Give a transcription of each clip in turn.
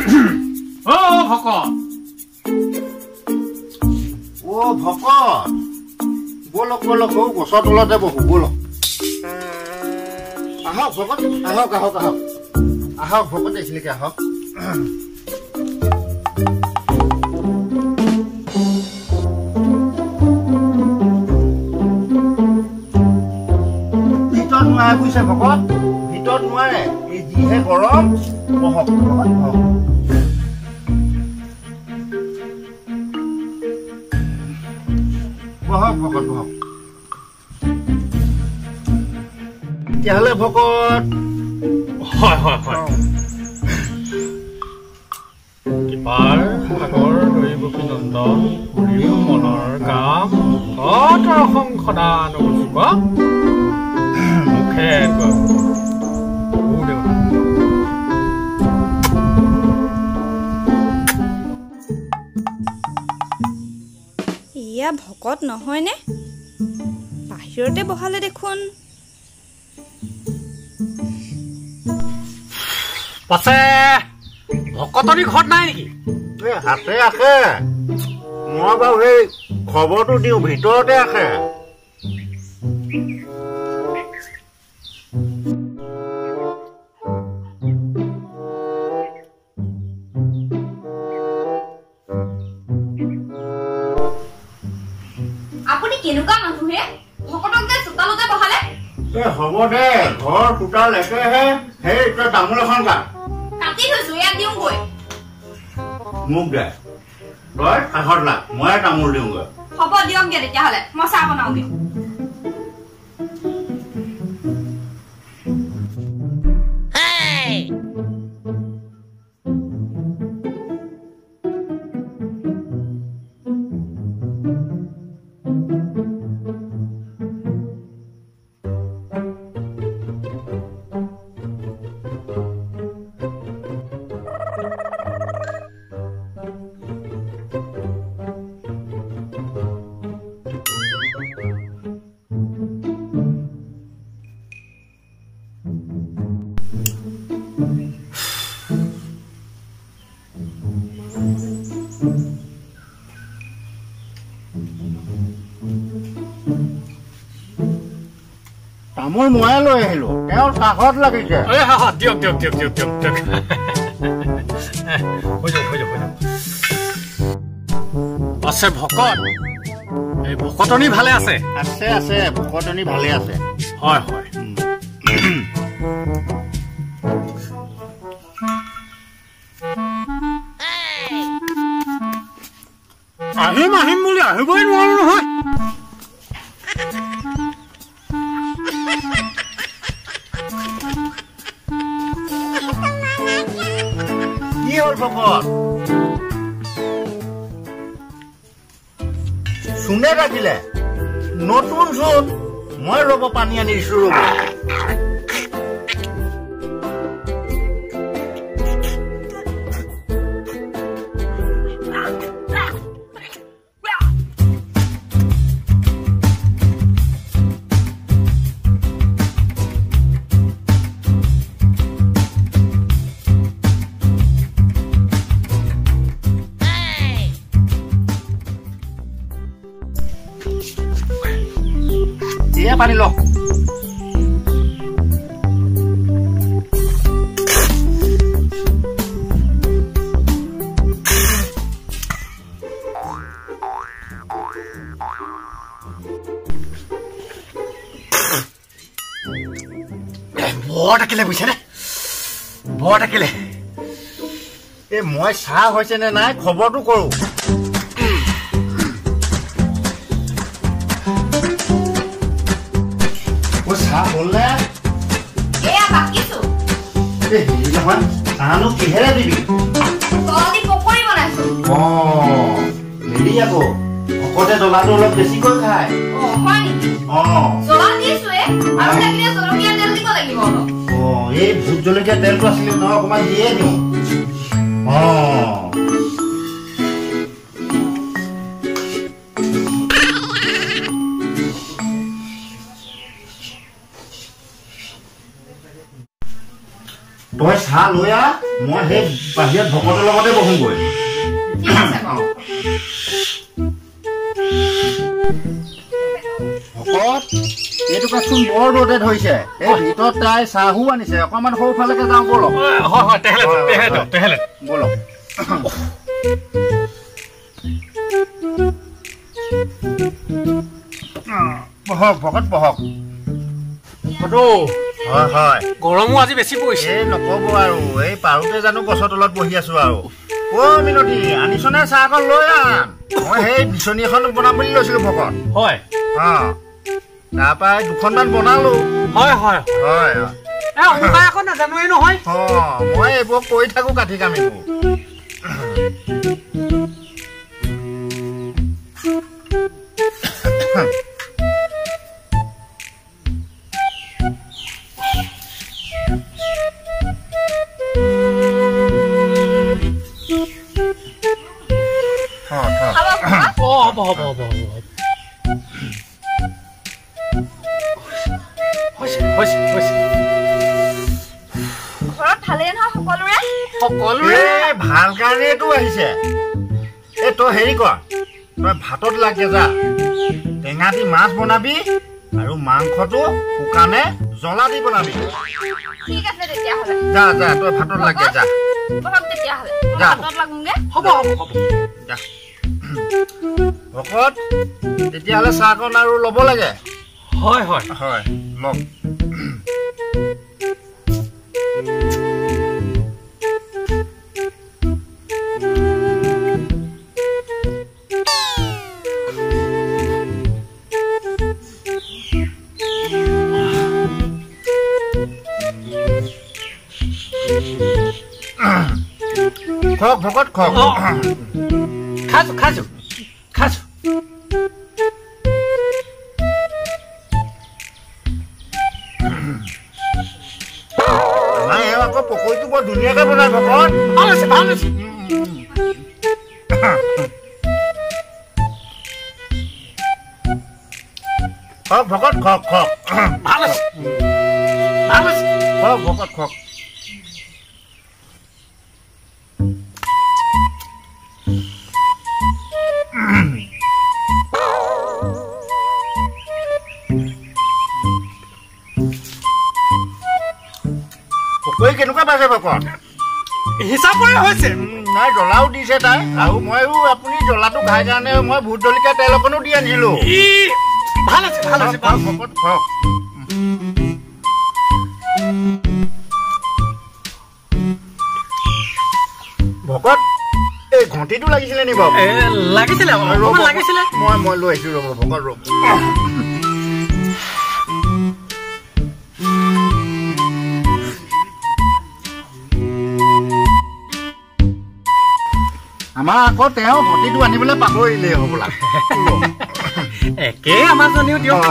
অ ভকত, অ ভকত, ব'লক ব'লক, অ গছৰ তলতে বহো, ব'লক। আহক ভকত, আহক আহক আহক আহক ভকত, এইখিনিকে আহক। ভিতৰত নোৱাৰে বুজিছে ভকত, ভিতৰত নোৱাৰে, এই যিহে গৰম। বহক ভকত, বহক। বহক ভকত, বহক। তেতিয়াহ'লে ভকত, হয় হয় হয়, কৃপাৰ সাগৰ দৈৱকী নন্দন, পুৰিও মনৰ কাম, ভকতৰ সংসদান মুখে। এয়া ভকত নহয়নে? বাহিৰতে বহালে দেখোন। পাছে ভকতনি ঘৰত নাই নেকি? এই হাতে আছে, মই বাৰু সেই খবৰটো দিওঁ, ভিতৰতে আছে। আপুনি কেনেকুৱা মানুহে, ভকতক যে চোতালতে বহালে? এই হ'ব দে, ঘৰ চোতাল একেহে। সেই তই তামোল এখন কাট। কাটি থৈছো, ইয়াত দিওঁগৈ। মোক দে, তই কাষত লাগ, ময়ে তামোল দিওঁগৈ। হ'ব দিয়কগে তেতিয়াহ'লে, মই চাহ বনাওঁগে। তামোল ময়ে লৈ আহিলো, তেওঁৰ কাষত লাগিছে। দিয়ক দিয়ক দিয়ক দিয়ক দিয়ক দিয়ক, হৈ যাওক হৈ যাওক হৈ যাওক। আছে ভকত, এই ভকতনি ভালে আছে? আছে আছে, ভকতনি ভালে আছে। হয় হয়। আহিম আহিম বুলি আহিবই নোৱাৰো নহয়। কি হ'ল ভকত? চূণে ৰাখিলে, নতুন চূণ। মই ৰ'ব পানী আনি দিছো, ৰ'ব। এয়া পানী লওক। বৰ থাকিলে বুজিছেনে, বৰ থাকিলে। এই মই চাহ হৈছে নে নাই খবৰটো কৰোঁ। চাহ হ'ল নে? এয়া বাকিছো। এই হেৰি নহয়, চাহনো কিহেৰে দিবি? তহঁতি পকৰি বনাইছো। অ হেৰি আকৌ, ভকতে জ্বলাটো অলপ বেছিকৈ খায়। অ হয় নেকি? অ জ্বলা দিছোৱে, আৰু লাগিলে জলকীয়া তেল দিব লাগিব অলপ। অ এই ভোট জলকীয়া তেলটো আছিলে নহয়, অকণমান দিয়ে দিওঁ। অ তই চাহ লৈ আহ, মই সেই বাহিৰত ভকতৰ লগতে বহোঁগৈ। ঠিক আছে বাৰু। ভকত, এইটো কাঠচোন বৰ ৰ'দে ধৰিছে। এই ভিতৰত তাই চাহো আনিছে, অকণমান সৰুফালেকে যাওঁ ব'লক। হয় হয়, তেহেলে ব'লক। বহক ভকত, বহক। হয় হয়, গৰমো আজি বেছি পৰিছে। এই নক'ব আৰু, এই পাৰোতে জানো গছৰ তলত বহি আছো আৰু। অ' মিনতি, আনিছনে চাহ অকণ লৈ আন। মই সেই বিচনী এখন বনাম বুলি লৈছিলো ভকত। হয়। অঁ, তাৰপৰা দুখনমান বনালো। হয় হয় হয়। আকৌ নাজানোৱেই নহয়। অঁ, মই এইবোৰ কৰি থাকো কাঠি কামিবোৰ। হ'ব হ'ব হ'ব হ'ব, হৈছে হৈছে হৈছে। ঘৰত ভালেই নহয় সকলোৰে? সকলোৰে ভাল কাৰণেতো আহিছে। এই তই হেৰি কৰ, তই ভাতত লাগে যা, টেঙা দি মাছ বনাবি আৰু মাংসটো শুকানে জ্বলা দি বনাবি। ঠিক আছে তেতিয়াহ'লে। যা যা, তই ভাতত লাগে যা। বহক তেতিয়াহ'লে, ভাতত লাগোগে। হ'ব হ'ব হ'ব, যা। ভকত, তেতিয়াহ'লে চাহকণ আৰু ল'ব লাগে। হয় হয় হয়, লওক। খওক ভকত, খওক। খাইছো খাইছো খাইছো। আমাৰ এওঁ আকৌ পকৰীটো বৰ ধুনীয়াকে বনাই ভকত। ভাল হৈছে, ভাল হৈছে। খওক ভকত, খওক খওক। ভাল হৈছে, ভাল হৈছে। খওক ভকত, খওক। পকৰী কেনেকুৱা পাইছে ভকত? হিচাপৰে হৈছে। নাই, জ্বলাও দিছে তাই, আৰু ময়ো আপুনি জ্বলাটো খাই কাৰণে মই ভোট জলকীয়া তেল অকণো দি আনিছিলো। ভাল হৈছে, ভাল হৈছে। ভকত খওক। ভকত, এই ঘণ্টিটো লাগিছিলে নি বাৰু? লাগিছিলে, লাগিছিলে। মই লৈ আহিছো, ৰ'ব ভকত, ৰ'ব। আমাৰ আকৌ তেওঁ ঘটিটো আনিবলৈ পাহৰিলেই হ'বলা। একেই আমাৰজনীও দিয়ক।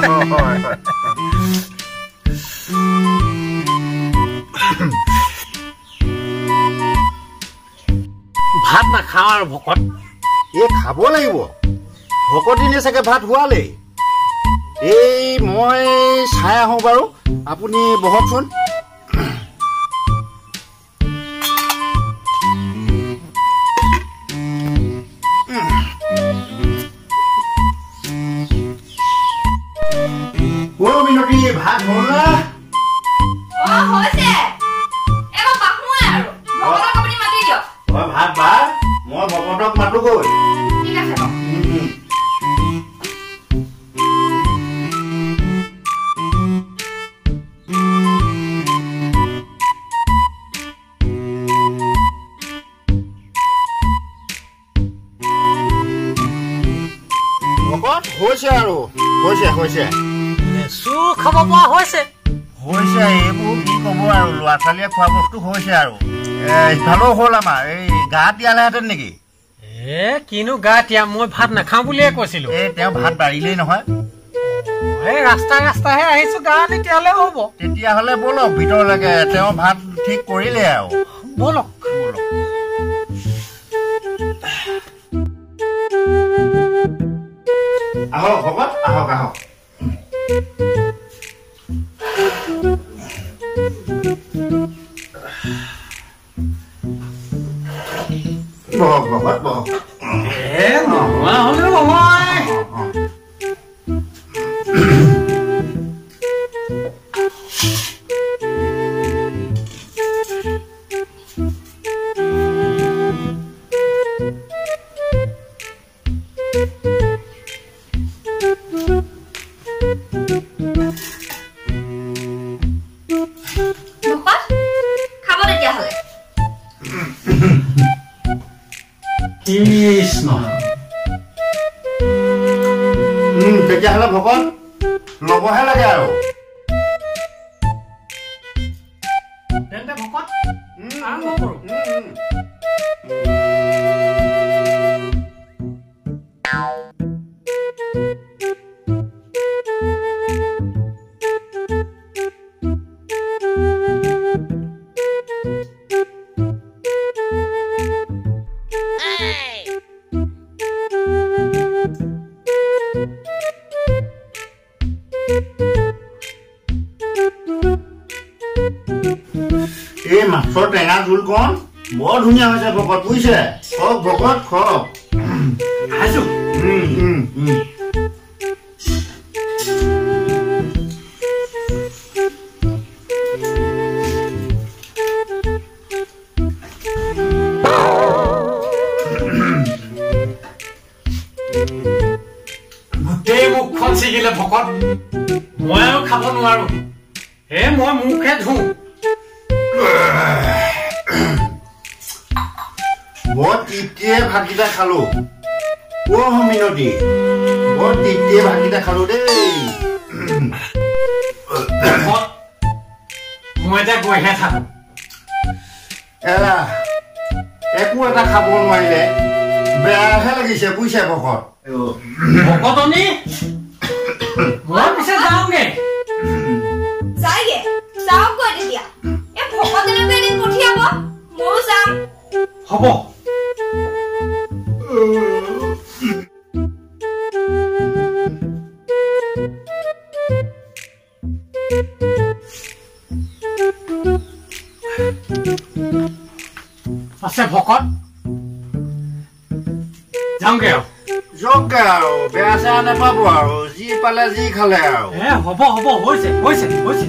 ভাত নাখাওঁ আৰু ভকত। এই খাব লাগিব ভকতিনে চাগে ভাত হোৱালেই। এই মই চাই আহোঁ বাৰু, আপুনি বহকচোন। অ' মিনতি, ভাত হ'ল না? অ' হৈছে। এবাৰ বাঢ়োৱে আৰু। ভকতক আপুনি মাতি দিয়ক। তই ভাত বাঢ়, মই ভকতক মাতোগৈ। ঠিক আছে বাৰু। ভকত, হৈছে আৰু, হৈছে হৈছে। লেচু খাব পৰা হৈছে। হৈছে, এইবোৰ কি ক'ব আৰু, ল'ৰা ছোৱালীয়ে খোৱা বস্তু হৈছে আৰু। ইফালেও হ'ল আমাৰ। এই গা তিয়ালেহেঁতেন নেকি? এ কিনো গা তিয়াম, মই ভাত নাখাওঁ বুলিয়ে কৈছিলো। এই তেওঁ ভাত বাঢ়িলেই নহয়। এই ৰাস্তাই ৰাস্তাহে আহিছো, গা তেতিয়াহ'লেও হ'ব। তেতিয়াহ'লে ব'লক ভিতৰলৈকে, তেওঁ ভাত ঠিক কৰিলে আৰু। ব'লক ব'লক। আহক ভকত, আহক আহক। বহক ভকত বহক। এ নোহোৱা হ'লেও নহয়। ভকত খাব তেতিয়াহ'লে। কৃষ্ণ। তেতিয়াহ'লে ভকত ল'বহে লাগে আৰু। তেন্তে ভকত আৰম্ভ কৰোঁ। এই মাছৰ টেঙা জোলকণ বৰ ধুনীয়া হৈছে ভকত, বুজিছে? খওক ভকত খওক। খাইছো। গোটেই মুখখন ছিগিলে ভকত, মই আৰু খাব নোৱাৰো। হে মই মুখহে ধুওঁ। বৰ তৃপ্তিৰে ভাতকেইটা খালো। অ' মিনতি, বৰ তৃপ্তিৰে ভাতকেইটা খালো দেই। ভকত, মই এতিয়া গৈহে থাকো। এৰা, একো এটা খাব নোৱাৰিলে বেয়াহে লাগিছে বুজিছে ভকত। ভকতনি, মই পিছে যাওঁগে। যায়গে, যাওকগৈ তেতিয়া। এই ভকতজনকো এদিন পঠিয়াব, ময়ো যাম। হ'ব। আছে ভকত, যাওঁগে আৰু। যাওকগে আৰু, বেয়া চেয়া নাপাব আৰু, যি পালে যি খালে আৰু। এ হ'ব হ'ব, হৈছে হৈছে হৈছে।